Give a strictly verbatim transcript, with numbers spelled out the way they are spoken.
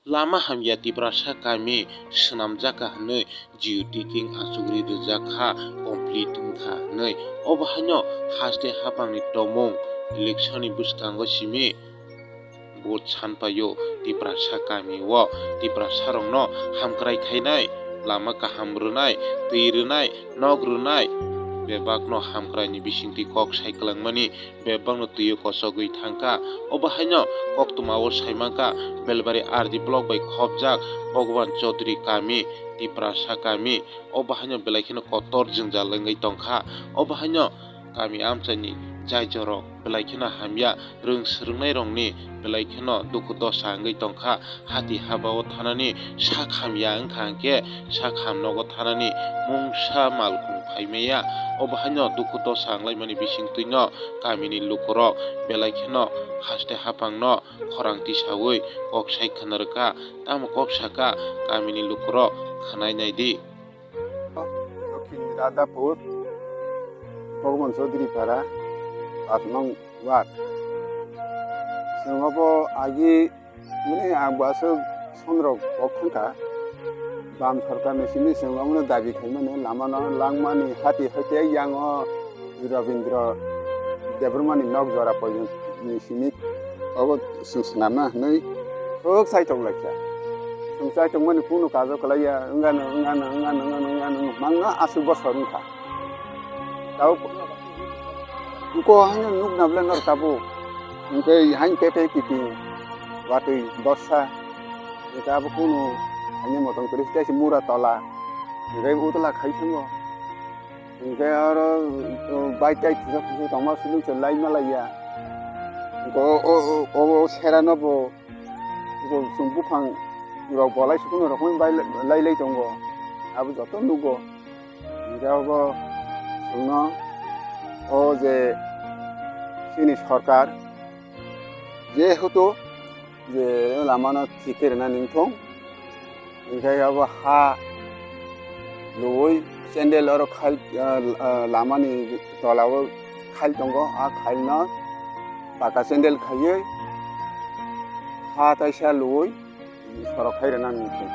Lama hamya Tiprasa kami swnamjak kha hwnwi geotagging achugwi rijak kha, complete wngkha hwnwi. Obo haino haste haphangni tomung election ni bwskango simi vote sanpaio Tiprasa kami o Tiprasa rokno hamkrai khainai, lama kaham rwnai, twi rwnai, nok rwnai, bebakno hamkraini bisingtwi kok sai kwlangmani bebakno twio kosogwi thangkha. Obo haino koktwmao saimankha, Belbari R D block bai khopjak Bhagwan Chaudhary kami, Tiprasa kami. Obo haino belai kheno kotor jwngjal wngwi tongkha. Obo haino kami amchaini jaijorok belai kheno hamya, rwng swrwngnairokni belai kheno dukhu dosa wngwi tongkha. Hati haba o thanani sak hamya wngkha hwnkhe, sak ham nogo thanani mungsa malkhung phaimaya. Obo haino dukhu dosa wnglaimani bisingtwino kamini lukurok belai kheno haste haphangno khorang tisawi kok sai khna rwkha. Tamo kok saka kamini lukurok khwnai naidi. Dokhin Radhapur, Bhagwan Chaudhary Para, pash nong ward. Chwng obo agi, mane, ang bo aswk sonrok kok thangkha. Bam sorkarni simi chwng omono dabi khaimani, lamano langmani, hati hoite yang o Rabindra Debbarmani nok jora porjonto ni simi obo chwng swnamna hwnwi sok chaitok laikha. Chwng chaitokmani kunu kajo kwlaiya, wngano, wngano, wngano, wngano, wngano, wngano, mangno aswk bosor wngkha. Tabuk ko haino nukna bwle nor tabuk. Hwnkhe hain pepe kiting, watwi borsa. Hwnkhe abo kunu haino motom kwrwi tei se mura tola. Hwnkhe utla khai thango. Hwnkhe oro, uh, bike tai thwsa thwswi tongma sudung se lai ma laiya. Hwnkhe o, o, o, o, o sera no bo, bo chwng buphang rok bolai sukunu rokmani bai lai lai tongo. Abo joto nugo. Hwnkhe abo chwngno o je chini sorkar jehetu je lamano thik khe rwna nangthung. Hwnkhe abo ha luwi sandal oro khai, ah, ah, lamani tolao khai tongo, a khaino paka sandal khaiwi ha taisa luwi sorok khai rwna nangthung.